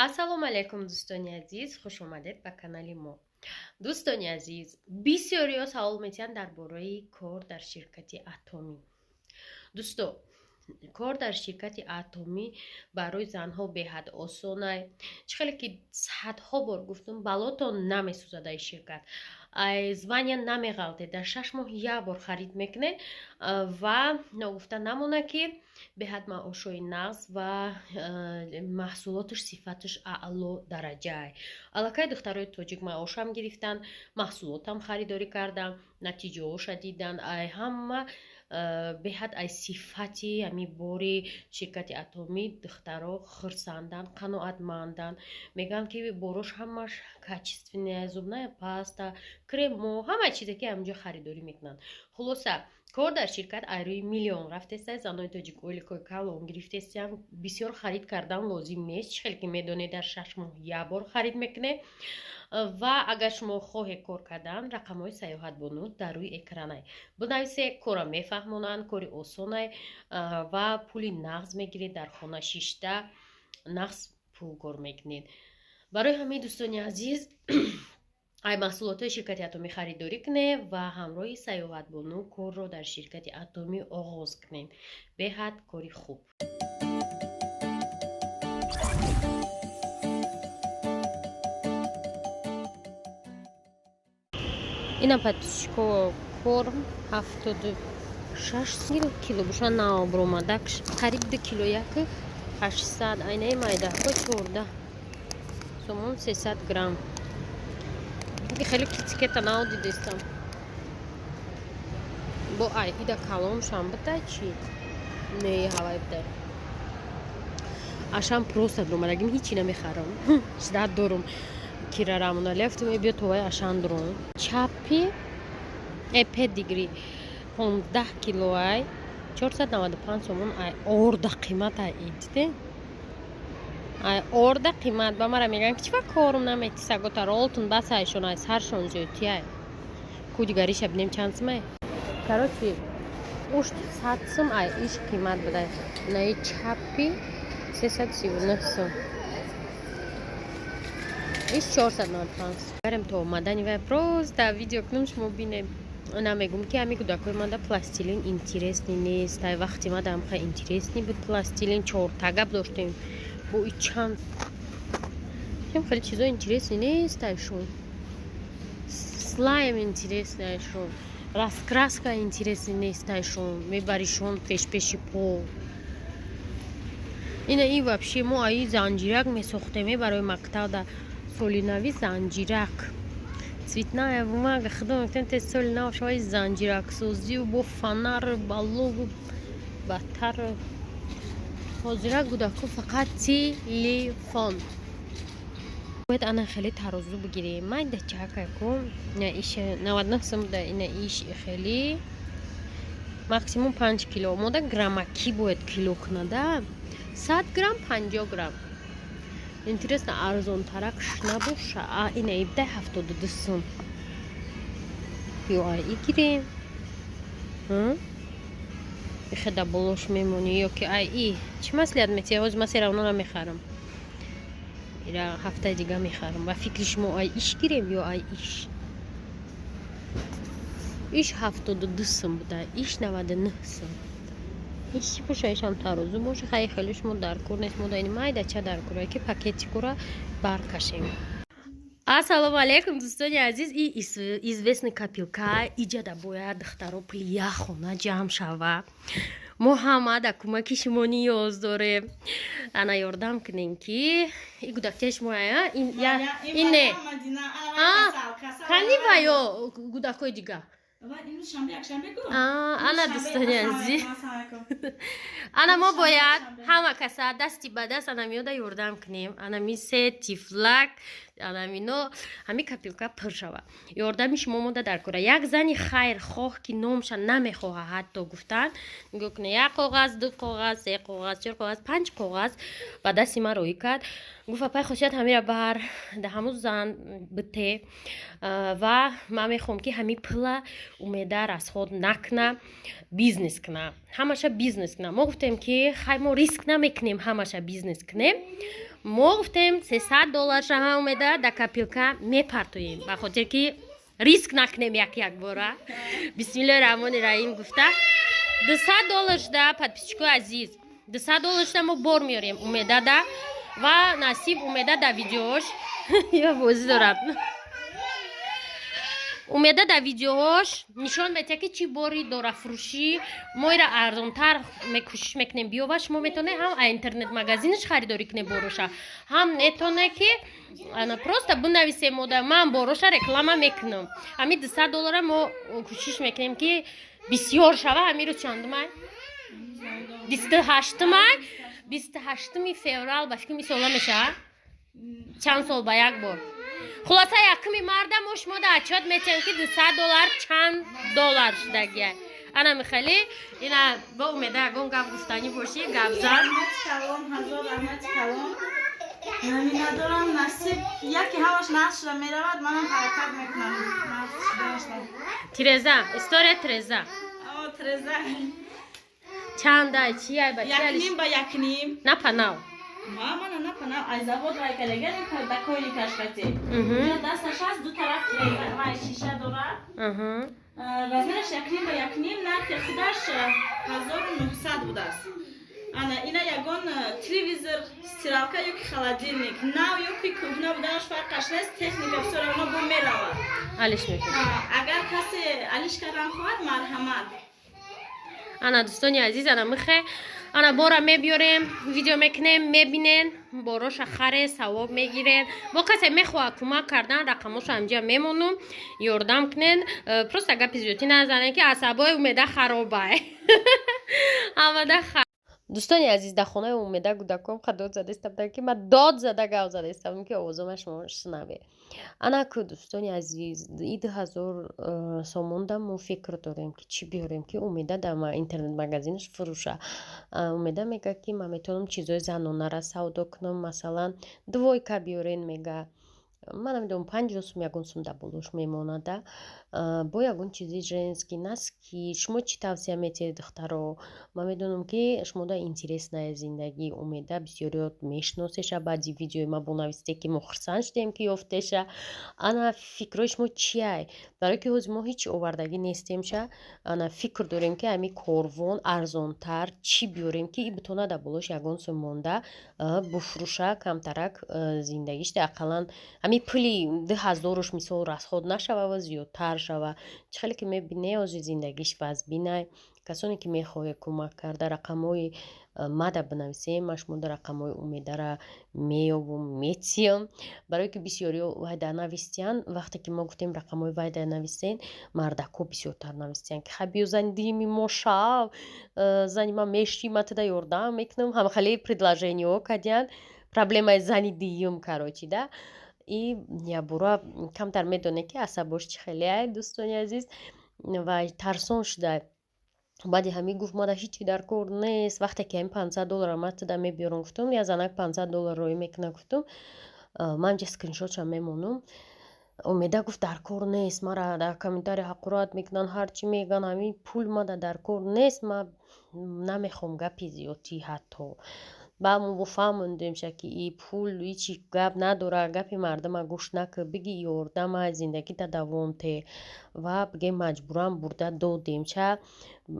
Ассалому алайкум, дӯстони азиз, хуш омадед ба канали мо. Дӯстони азиз, бисёриҳо савол метиҳанд дар бораи кор дар ширкати Атомӣ. Дӯсто, кор дар ширкати Атомӣ барои занҳо беҳад осонай. Чӣ хеле ки садҳо бор гуфтум, балотон намесӯзад ай ширкат, ай звания намеғалтед, дар 6 моҳ як бор харид мекунед. Ва ногуфта намона, ки беҳад маошҳои нағз ва маҳсулоташ сифаташ аъло дараҷаай. Аллакай духтарои тоҷик маошам гирифтанд, маҳсулотам харидорӣ карданд, натиҷаҳоша диданд. Ай ҳама беҳад ай сифати ҳами бори ширкати Атомӣ духтаро хурсанданд, қаноатманданд. Мегӯянд, ки борош ҳамаш качественная: зубная паста, кремо, ҳама чизе, ки ҳаминҷо харидорӣ мекунанд. Хулоса, кор дар ширкат ай рӯи миллион рафтеста. Занои тоҷик ойликои калон гирифтестиям, бисёр харид кардан лозим нест. Чӣ хеле ки медонед, дар 6 моҳ як бор харид мекунед. Ва агар шумо хоҳед кор кардан, рақамҳои Саёҳатбону дар рӯи экранай, бинависе, корро мефаҳмонанд. Кори осонай ва пули нағз мегиред, дар хона шишта нағз пул кор мекунед. Барои ҳамин, дӯстони азиз, ай маҳсулотҳои ширкати Атомӣ харидорӣ кунед ва ҳамроҳи Саёҳатбону корро дар ширкати Атомӣ оғоз кунед. Беҳад кори хуб. Ина, подписчико, корм 76 кило боша, наобромадак, қариб 2 кило, як 800. Айнаи майдаҳо 14 сомон, 300 грамм. Хеле китикета нао дидестам. Бо ай ида калоншам бидай чи не, ҳавай бидай. Ашам просто дуромадагим, ҳичи намехарам, ждать дорум кира рамона лефтум биё товай ашан дуром. Чапи Педигри 15 килоай, 495 сомон. Ай орда қимат ай, диде, ай орда қимат. Ба мара мегӯянд, ки чива корум намети, сагота ролтун бас, айшон ай саршон зиёдтиай. Ку дигариша бинем чанд сумай. Короче, ушт 100 сум, ай иш қимат будай. Наи чапи 339 сум, иш 495. Барем то омадани вай просто видео кунам, шумо бинем. Намегум, ки ҳами кӯдакои манда пластилин интересный нест. Ай вақти мада ҳамха интересный буд пластилин, чортагаб доштем. Бо и чанд ям хеле чизо интересный нест айшон. Слайм интересный айшон, раскраска интересный нест айшон. Мебаришон пешпеши пол. Ина и вообще мо аи занҷирак месохтем барои мактабда, соли нави занҷирак, цветная бумага. Худо мекунем, те соли нав шаваи занҷираксозию бо фонар балогу бадтар. Ҳозира кӯдако фақат телефон. Бояд ана хеле тарозу бигирем. Майда чакайку, иш 99 сум буда. Ина иш хеле максимум 5 кило омода, граммакӣ бояд кило кунада, 100 грамм, 50 грамм. Интересно, арзонтаракш набоша? А ина ибдай 72 сум. Ё ай и гирем, ихеда болош мемонӣ, ё ки ай и чӣ маслиҳат метиҳӣ? Ҳозир ман серавно намехарам, ира ҳафтаи дига мехарам. Ба фикри шумо, ай иш гирем ё ай иш? Иш 72 сум буда, иш 99 сум. Иш чӣ боша? Ишам тарозу боша. Хай, хеле шумо дар кор нест, мо даини майдача дар кора, ки пакетикура баркашем. Ассалому алайкум, дӯстони азиз. И известный копилка иҷада бояд, духтаро, пули як хона ҷамъ шава. Мо ҳама дар кӯмаки шумо ниёз дорем. Ана, ёрдам кунем, ки и гудактаи шумо ин не кани ва ё гудакҳои дига. Ана, дӯстони азиз, ана мо бояд ҳама каса дасти ба даст ана миёда ёрдам кунем. Анами се тифлак, анамино ҳами копилка пур шава. Ёрдами шумо мода дар кора. Як зани хайрхоҳ, ки номша намехоҳа ҳатто гуфтан, нигоҳ куне: як коғаз, ду коғаз, се коғаз, чор коғаз, панҷ коғаз ба дасти ман роҳӣ кард. Гуфт: «Апай Хосият, ҳамира бар да ҳамун зан бите ва ман мехоҳам, ки ҳами пула Умеда расход накуна, бизнес куна, ҳамаша бизнес куна». Мо гуфтем, ки хай, мо риск намекунем, ҳамаша бизнес кунем. Мо гуфтем, 300 долларша ҳам, Умеда, да копилка мепартоем, ба хотир ки риск накунем як як бора. Бисмиллоҳи раҳмони раҳим гуфта, 200 доллар шуда. Подписчикои азиз, 200 доллар шуда, мо бор меорем Умедада ва насиб Умеда да видеош ё бозӣ дорад. Умеда дар видеоҳош нишон медиҳад, ки чӣ бори дорафурӯшӣ. Мо ира арзонтар кӯшиш мекунем биёва. Шумо метавонед ҳам а интернет-магазинаш харидорӣ кунед бороша, ҳам метавонед, ки просто бинависем мода, ман бороша реклама мекунам. Ҳамин 200 доллара мо кӯшиш мекунем, ки бисёр шава. Ҳамин рӯз чандумай? 28-умай, 28-уми феврал. Ба фикр, мисола мешавад чанд сол ба як бор. Хулоса, якуми марда мо шумо да отчёт метиҳем, ки 200 доллар чанд доллар шудагия. Ана михали ина бо Умеда ягон гап гуфтанӣ бошӣ, гапзан. Калон, ҳазор раҳмати калон. Надорам, насиб яке ҳамаш нақш шуда меравад, манам ҳаракат мекунам нақш шуданашда. Тиреза, история тиреза. О, тиреза. Чанда чия ба? Якним ба якним. На панав. Мана, на панав, аз завод вай калагани дакони кашкати. Дасташ аст, ду тараф вай шиша дорад. Размераш якним ба якним, нархи худаш 1900 будааст. Ана ина ягон телевизор, стиралка ёки холодильник, нав ёки кӯҳна буданаш фарқаш нест, техника всё равно бо меравад. Алиш мекунад. Агар касе алиш кардан хоҳад, марҳамат. Ана, дӯстони азиз, ана михе, ана бора мебиёрем, видео мекунем, мебинен, бороша харе, савоб мегирен. Бо касе мехоҳад кӯмак кардан, рақамошо ҳамҷа мемонум, ёрдам кунен. Просто гапи зиёдтӣ назанен, ки асабои Умеда харобай ҳамада. Дӯстони азиз, дар хонаи Умеда кӯдаком ха дод задаистам, ки ман дод зада гап задаистам, ки овозома шумо шунаве. Ана ку, дӯстони азиз, и 2000 сомонда мо фикр дорем, ки чӣ биёрем, ки Умеда дар интернет-магазинаш фурӯша. Умеда мега, ки ман метавонам чизои занонара савдо кунам, масалан, двойка биёрен, мега. Ман намедонам, 50 сум, ягон сум дар болош мемонада, бо ягон чизи женский, носки. Шумо чӣ тавсия метиҳед, духтаро? Ман медонам, ки шумода интересная зиндагии Умеда, бисёриёт мешиносеша. Баъди видеои ма бонависте, ки мо хурсанд шудем, ки ёфтеша. Ана фикрҳои шумо чиай? Барое ки ҳозир мо ҳеҷ овардагӣ нестемша. Ана фикр дорем, ки ҳами корвон арзонтар чӣ биёрем, ки и битона дар болош ягон сум монда буфурӯша, камтарак зиндагиш ақаллан ҳами пули 2000-уш мисол расход нашава ва зиёдтар шава. Чӣ хеле ки мебине, ҳозир зиндагиш вазбинай. Касоне ки мехоҳед кӯмак карда, рақамҳои мада бинависем, ман шумода рақамҳои Умедара меёбум, метиём. Барое ки бисёриҳо вайда навистиянд, вақте ки мо гуфтем, рақамҳои вайда нависен, мардако бисёртар навистиянд, ки хай, биё, зани дуюми мо шав, зани ман мешӣ, ман туда ёрдам мекунам. Ҳамахеле предложениҳо кардиянд, проблемаи зани дуюм, короче, да. И ябура камтар медонед, ки асабош чӣ хелеай, дӯстони азиз, ва тарсон шуда. Баъди ҳамин гуфт, мада ҳичи дар кор нест. Вақте ки ҳамин 500 доллара ман туда мебиёрам, гуфтум, я занак 500 доллар роӣ мекуна, гуфтум, ман инҷа скриншотшам мемонам. Умеда гуфт, дар кор нест, мара дар комментария ҳақорат мекунанд, ҳарчи мегӯянд, ҳамин пул мада дар кор нест, ман намехоҳам гапи зиёдтӣ ҳатто. Баъд мо бофаҳмондемша, ки и пул ҳичи гап надорад, гапи мардума гӯш накун, биги ёрдама, зиндагита давом те. Ва бигем, маҷбуран бурда додемча.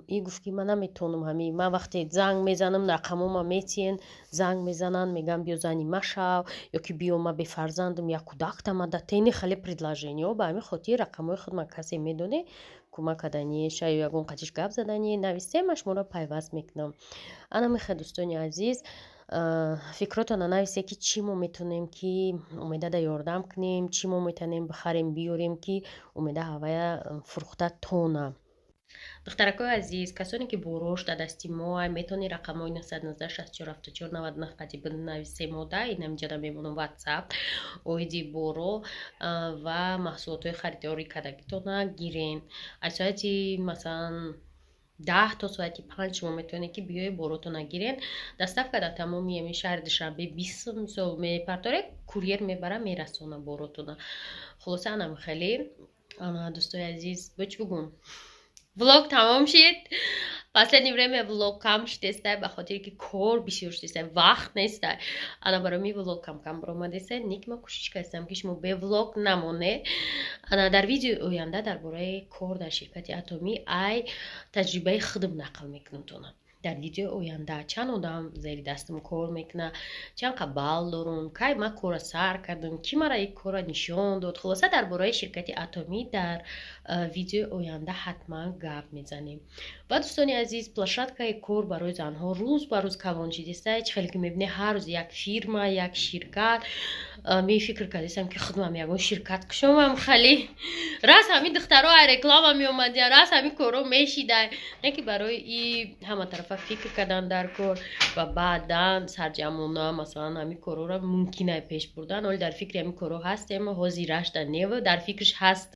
И гуфт, ки ман наметавонам ҳамин, ман вақте занг мезанам, рақамома метиҳен, занг мезананд, мегӯянд, биё, зани ма шав, ё ки биё, ма бефарзандам, як кӯдактама да тени хеле предложениҳо. Ба ҳамин хотир рақамҳои худма касе медоне, кӯмак карданиеша ё ягон қатиш гап задание, нависем, ман шуморо пайваст мекунам. Ана мехе, дӯстони азиз, фикротона нависе, ки чӣ мо метавонем, ки Умедада ёрдам кунем, чӣ мо метавонем бихарем, биёрем, ки Умеда ҳавая фурӯхта тона. Духтаракои азиз, касоне ки борош дар дасти мо, метавонед рақамҳои 919 64 74 99 қати бинависем мода. Инамиҷада мемонам ватсап оиди боро ва маҳсулотҳои харидорӣ кардагитона гирен. Аз соати, масалан, 10 то соати 5 шумо метавонед, ки биёед, боротона гирен. Доставка дар тамоми ҳамин шаҳри Душанбе 20 мисол мепарторед, курьер мебара, мерасона боротона. Хулоса, анам хеле, дӯстои азиз, бо чӣ бугум, влог тамом шид. Последнее время влог кам шудестай, ба хотире ки кор бисёр шудестай, вақт нестай. Ана барои ми влог кам кам баромадестай. Нек ма кӯшиш кардам, ки шумо бе влог намоне. Ана дар видеои оянда дар бораи кор дар ширкати Атомӣ ай таҷрибаи худам нақл мекунам тона. Дар видеои оянда чанд одам зери дастам кор мекунад, чанд қа балл дорум, кай ман корра сар кардам, кӣ мара ин корра нишон дод. Хулоса, дар бораи ширкати Атомӣ дар видеои оянда ҳатман гап мезанем. Ва, дӯстони азиз, площадкаи кор барои занҳо рӯз ба рӯз калон шидеста. Чӣ хеле ки мебинед, ҳар рӯз як фирма, як ширкат. Ме фикр кардастам, ки худмам ягон ширкат кушомам. Хали раз ҳамин духтаро ай реклама меомадия, раз ҳамин корро мешидай. Не ки барои и ҳаматарафа фикр кардан дар кор ва баъдан сарҷамона, масалан, ҳамин корҳоро мумкин ай пеш бурдан. Оли дар фикри ҳамин корҳо ҳастем, ҳозирашда нева, дар фикрш ҳаст.